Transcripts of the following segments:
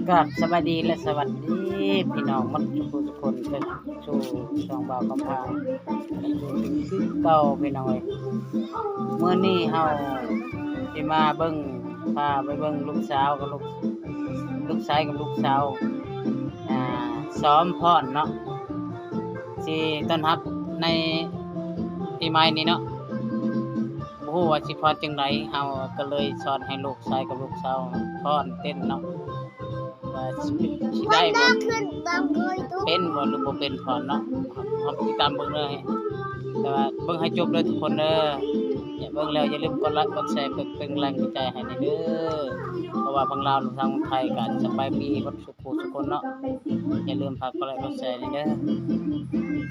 ກາບສະບາຍດີ ແລະ ສະຫວັດດີພີ່ນ້ອງໝົດທຸກຜູ້ທຸກຄົນ ເຂົ້າສູ່ຊ່ອງບ່າວຄຳພາ ຄືເກົ່າພີ່ນ້ອງເອີຍ. ມື້ນີ້ເຮົາຊິມາເບິ່ງ ພາໄປເບິ່ງລູກສາວກັບລູກ ລູກຊາຍກັບລູກສາວ ອ່າ ຊ້ອມຟ້ອນເນາະ ຊິຕ້ອນຮັບໃນປີໃໝ່ນີ້ເນາະ. ບໍ່ຮູ້ວ່າຊິຟ້ອນຈັ່ງໃດ ເຮົາກໍເລີຍສອນໃຫ້ລູກຊາຍກັບລູກສາວຟ້ອນເຕັ້ນເນາະ ວ່າຊິ ຊິໄດ້ບໍ່ ເປັນບໍ່ ຫຼືບໍ່ເປັນຟ້ອນເນາະ. ເຮົາຕິດຕາມເບິ່ງເດີ ແຕ່ວ່າເບິ່ງໃຫ້ຈົບເດີທຸກຄົນເດີ. ເບິ່ງແລ້ວຢ່າລືມກົດໄລກ໌ ກົດແຊ ເພື່ອເປັນແຮງໃຈໃຫ້ແດ່ເດີ ເພາະວ່າຝັ່ງລາວ ທາງໄທກໍສະບາຍດີໝົດ ທຸກຜູ້ທຸກຄົນເນາະ. ຢ່າລືມຝາກກົດໄລກ໌ກົດແຊນີ້ເດີ.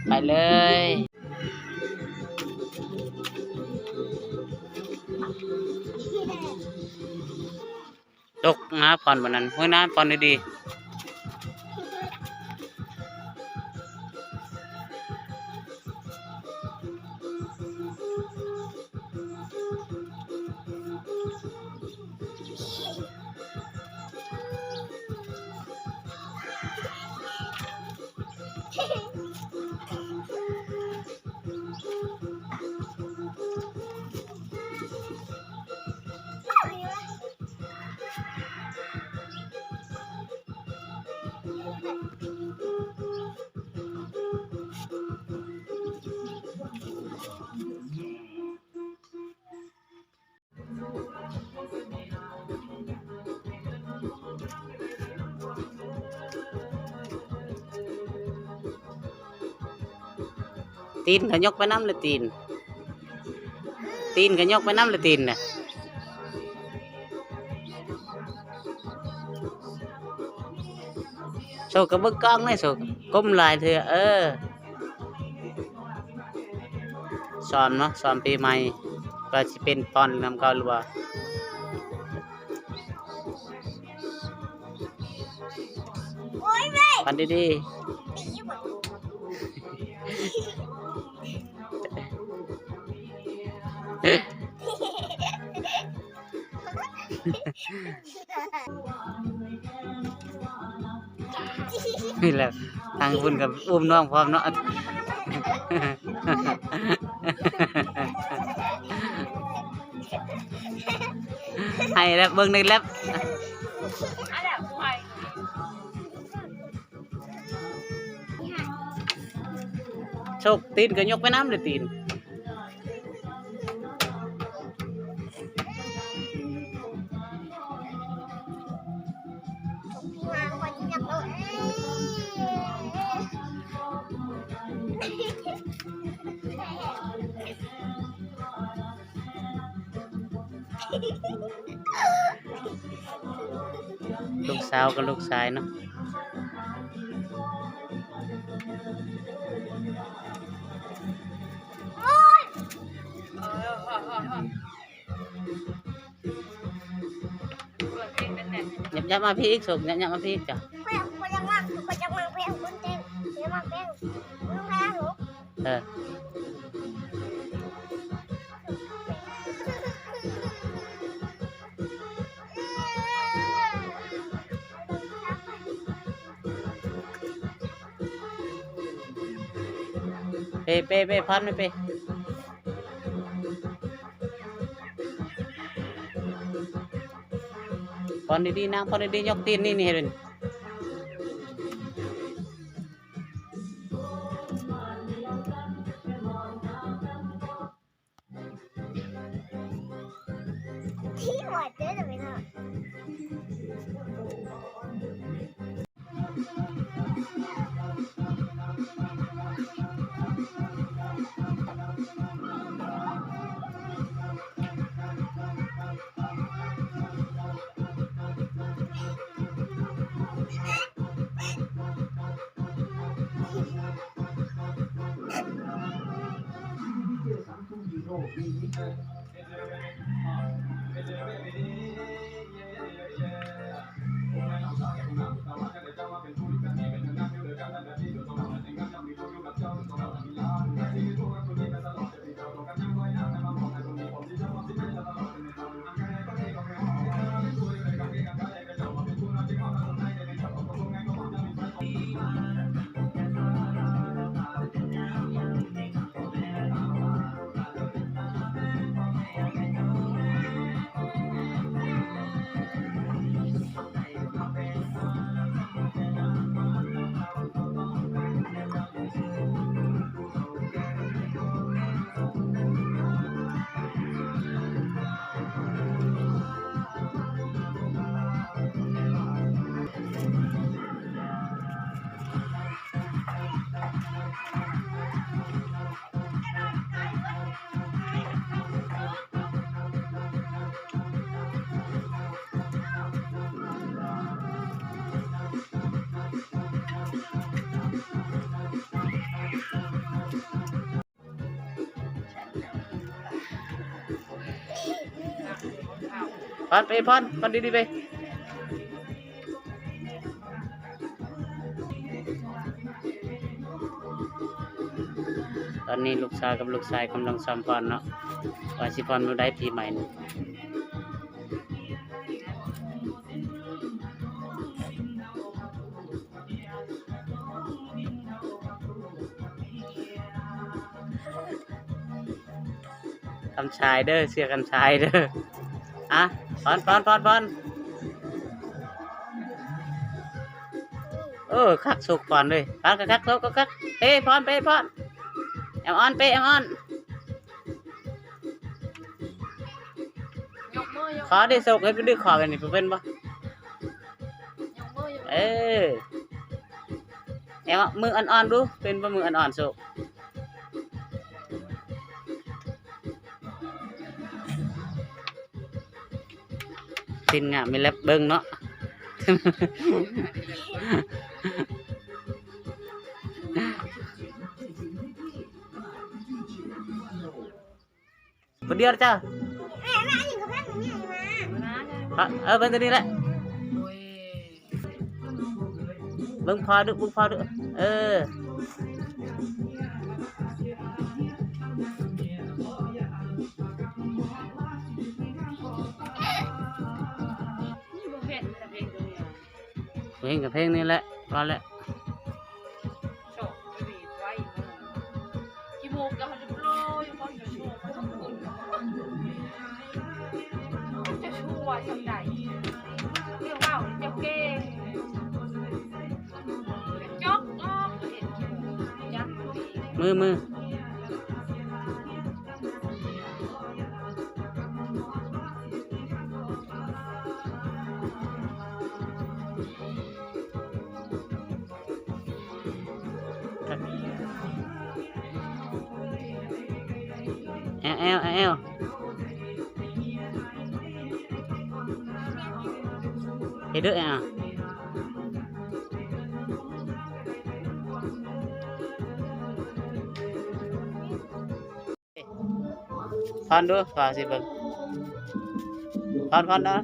ໄປເລີຍ. ຕົກນະ ຟ້ອນບັດນັ້ນ. ໂອ້ຍ ນະ ຟ້ອນດີໆ. ຕີນກໍຍົກໄປນຳລະ ຕີນ ຕີນກໍຍົກໄປນຳລະ ຕີນນະ. ໂຊກກໍເບິ່ງກ້ອງແດ່ ໂຊກກົ້ມຫຼາຍເທື່ອ ເອີ. ຊ້ອມເນາະ ຊ້ອມປີໃໝ່ ວ່າຊິເປັນຟ້ອນນຳເກົ່າຫຼືບໍ່. ໂອ້ຍແມ່ ຟັນດີໆ. ນີ້ແຫຼະ ທາງພຸ້ນກໍອຸ້ມນ້ອງພ້ອມເນາະ. ໃຫ້ແລ້ວ ເບິ່ງໃນແລັບ. ໂຊກ ຕີນກໍຍົກໄປນຳເດ້ ຕີນ. ລູກສາວກັບລູກຊາຍເນາະ. ຫຍັບໆມາພີ້ອີກ ໂຊກ ຫຍັບໆມາພີ້ອີກ ເຈົ້າ. ເອີ. ເປ ເປ ເປ ພອນໄປ ເປ ພອນດີໆ ນາງ ພອນດີໆ ຍົກຕີນ ນີ້ ນີ້ ເຫັນບໍ່? ທີ່ຫົວເຈົ້າຈະໄປເນາະ. ພອນ ໄປພອນ ພອນດີໆ ໄປ. ຕອນນີ້ລູກສາວກັບລູກຊາຍກຳລັງຊ້ອມພອນເນາະ ວ່າຊິພອນມື້ໃດປີໃໝ່ນີ້. ຄຳຊາຍເດີ ເຊື່ອຄຳຊາຍເດີ. ອະ ພອນ ພອນ ພອນ ພອນ. ເອີ ຄັກ ໂຊກພອນເລີຍ ພອນ ຄັກໆ ໂຊກຄັກໆ. ເປ ພອນ ເປ ພອນ. ແອມອອນ ເປ ແອມອອນ. ຂໍເດ້ ໂຊກ ເຮັດຄືດຶກຂໍກັນນີ້ ເປັນບໍ່? ເອີ ແອມ ມືອ່ອນໆ ດູ ເປັນບໍ່ ມືອ່ອນໆ ໂຊກ. ຕີນງາມມີແລັບເບິ່ງເນາະ. ຜູ້ດຽວເຈົ້າ. ເອີ ເບິ່ງຕົວນີ້ແຫຼະ ເບິ່ງພໍດຸ ເບິ່ງພໍດຸ. ເອີ ເພງກັບເພງນີ້ແຫຼະ ພໍແລ້ວ. ມື ມື. ແອວ ແອວ ແອວ ເຮັດເດີ ແອວ. ພອນດູ ພອນຊິເບິ່ງ ພອນ ພອນເດີ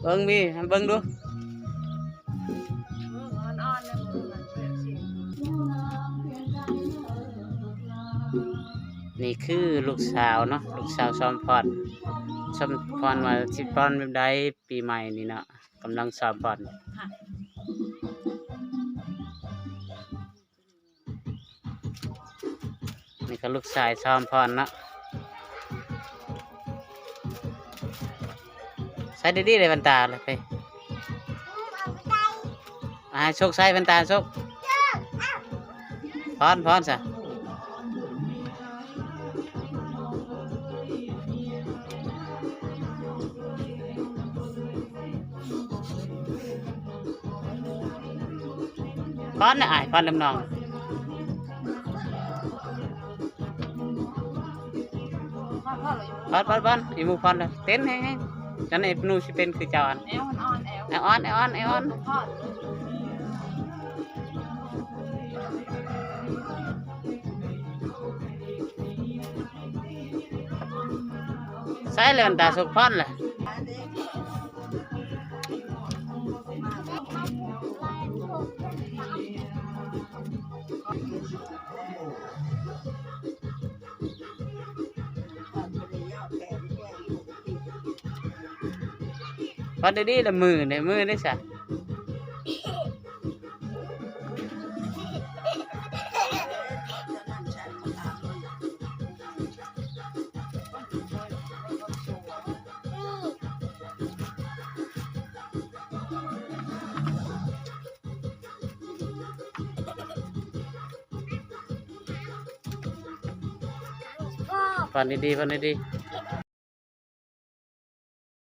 ເບິ່ງມີ ເບິ່ງດູ. ນີ້ຄືລູກສາວເນາະ ລູກສາວຊ້ອມພອນ ຊ້ອມພອນວ່າຊິພອນແບບໃດ ປີໃໝ່ນີ້ເນາະ ກຳລັງຊ້ອມພອນ. ນີ້ກໍລູກຊາຍຊ້ອມພອນເນາະ ໃສ່ດີໆ ເດ້ແວ່ນຕາລະໄປ ໃຫ້ໂຊກໃສ່ແວ່ນຕາ ໂຊກ ພອນ ພອນຊະ. ພອນນະອ້າຍ ພອນນຳນ້ອງ ພອນ ພອນ ພອນ ອີ່ໝູ່ພອນເດີ ເຕັ້ນແຮງໆ ຈັ່ງໃດໜູຊິເປັນຄືເຈົ້າ ອັນ ແອວອ່ອນ ແອວອ່ອນ ແອວອ່ອນ. ໃສ່ແລ້ວ ແວ່ນຕາ ໂຊກພອນແຫຼະ. ພອນດີໆ ລະ ມືເດ້ ມືເດ້ຊະ. ພອນດີໆ ພອນດີໆ.